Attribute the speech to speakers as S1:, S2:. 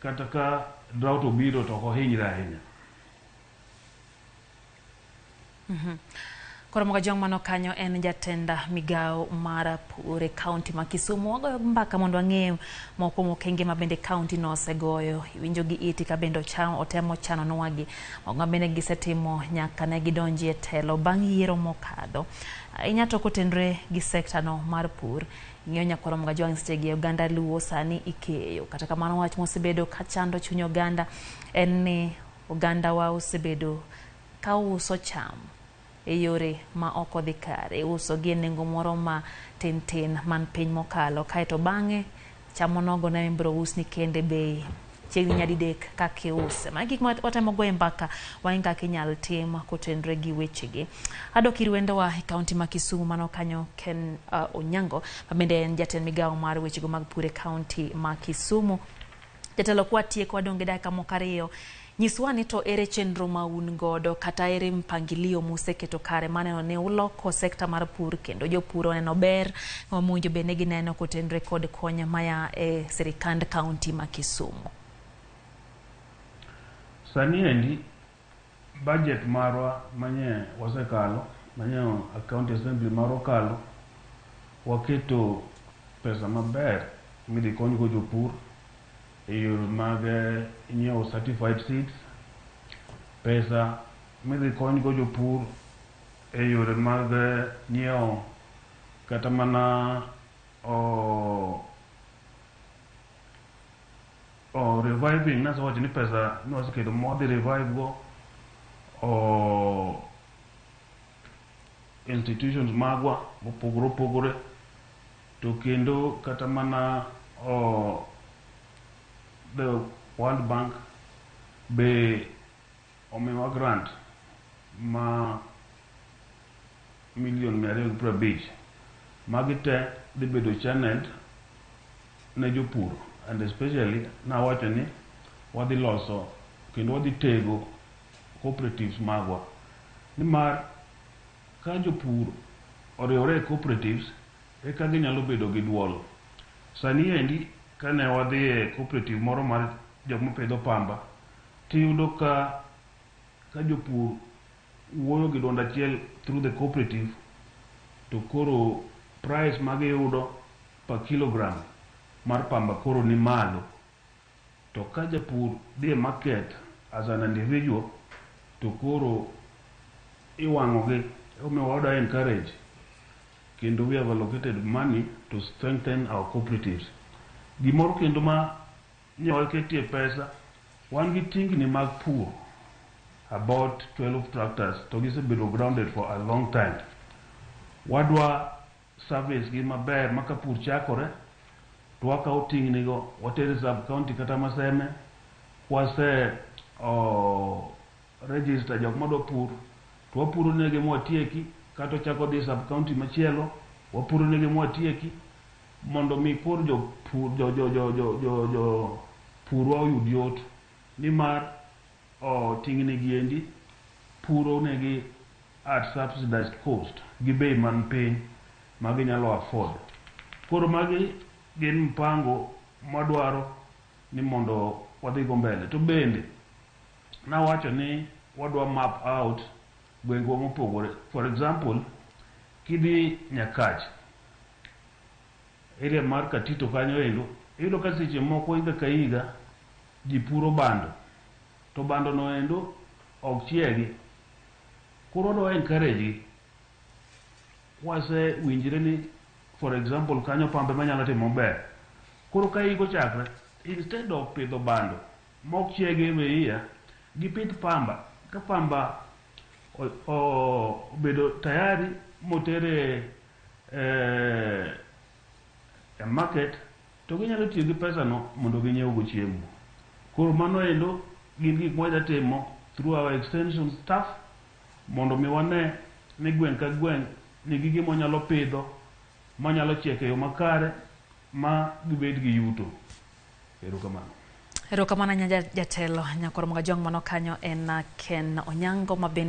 S1: Kata ka drought obiro to ok ohinyre ahinya.
S2: Koro Mogajwang' mano kanyo en jatend migawo mar pur e kaunti ma Kisumu. Wagoyo mbaka mondo wang'e moko kuom okenge ma bende kaunti no osegoyo. Iwinjo gi iti ka bende otemo chano nwagi. Mago ma bende gisetimo nyaka ne gidonji e telo bang' yiero mokadho. Ahinya to kotenre gi sekta no mar pur. Ing'eyo nyakwar Mogajwang' sechegi oganda luo sani ikeyo. Kata kamano wach mosebedo ka chando chuny oganda en ni ogandawa osebedo ka uso cham e yore ma ok odhi kare. Iuso gi e nengo moro ma tin tin man piny mokalo. Kaeto bang'e cham onogo ne ibiro usni kende bei chiegni nyadidek kaka iuse. Magi gik ma watemo goyo mbaka wang'e kaka inyal tim kotenre gi wechegi. Adok ir wendowa e kaunti ma Kisumu mano kanyo Ken Onyango ma bende en jatend migawo mar wechego mag pur e kaunti ma Kisumu. Jatelo kwatieko wadong' gi dakika moko 2. Nyiswa ni to ere chenro ma un godo kata ere mpangilio museketo kare maneno ni uloko sekta mar pur kendo jopur oneno ber mowinjo bed ni gineno kotenre kod kony maya e sirikand kaunti ma Kisumu.
S1: Sani endi budget marwa manye wasekalo manye county assembly marwa okalo, waketo pesa maber midhi konygo jopur e yore mag nyiewo certified seeds, pesa midhi konygo jopur e yore mag nyiewo kata mana o reviving. Nasewacho ni pesa nwaseketo mwadhi revive go o institutions magwa mopogore opogore, to kendo kata mana o the World Bank be omiwa grant ma milion 250. Magi te dhi bedo channeled ne jopur, and especially nawacho ni wadhi loso kendo wadhi tego cooperatives magwa, nimar ka jopur oriwore e cooperatives eka ginyalo bedo gi duol. Sani endi kane wadhi e cooperative moro mar joma pidho pamba, tiyudo ka jopur wuoyo gi duond achiel through the cooperative, to koro price magiyudo per kilogram mar pamba koro ni malo. To ka japur dhi e market as an individual, to koro iwang'o gi. Omiyo wadwa encourage kendo we have allocated money to strengthen our cooperatives. Gimoro kendo ma ne waketie pesa, wan gi tingni mag pur about 12 tractors, to gisebedo grounded for a long time. Wadwa service gi maber ma ka pur chakore to wakawo tingni go watere sub county kata Maseme. Kwase o register jok madwa pur to wapuro negi mwatieki, kata ochako dhi sub county machielo wapuro negi mwatieki, mondo mi koro jopur jo jo jo jo jo jo purwa oyud yot, nimar o tingni gi endi puro negi at subsidized cost gi bei man piny ma ginyalo afford. Koro magi gin mpango mwadwaro ni mondo wadhi go mbele. To bende nawacho ni wadwa map out gwengwa mopogore. For example, kidhi Nyakach, area mar Katito kanyo endo, iyudo ka seche moko higa ka higa ji puro bando, to bando no endo ok chiegi. Koro wadwa encourage gi kwase winjre ni, for example, kanyo pambe manyalo timo maber. Koro ka hik ochakre, instead of pidho bando mok chiegi every year, gipidh pamba. Ka pamba obedo tayari motere e market, to ginyalo tiyo gi pesa no mondo ginyiew go chiemo. Koro mano endo gin gik mwadwa timo through our extension staff mondo mi wane ni gweng' ka gweng' nigi gima onyalo pidho manyalo chiek e yo makare ma gibed gi yuto. Erokamano.
S2: Erokamano ahinya jatelo nyakwar Mogajwang'. Mano kanyo en Ken Onyango ma bende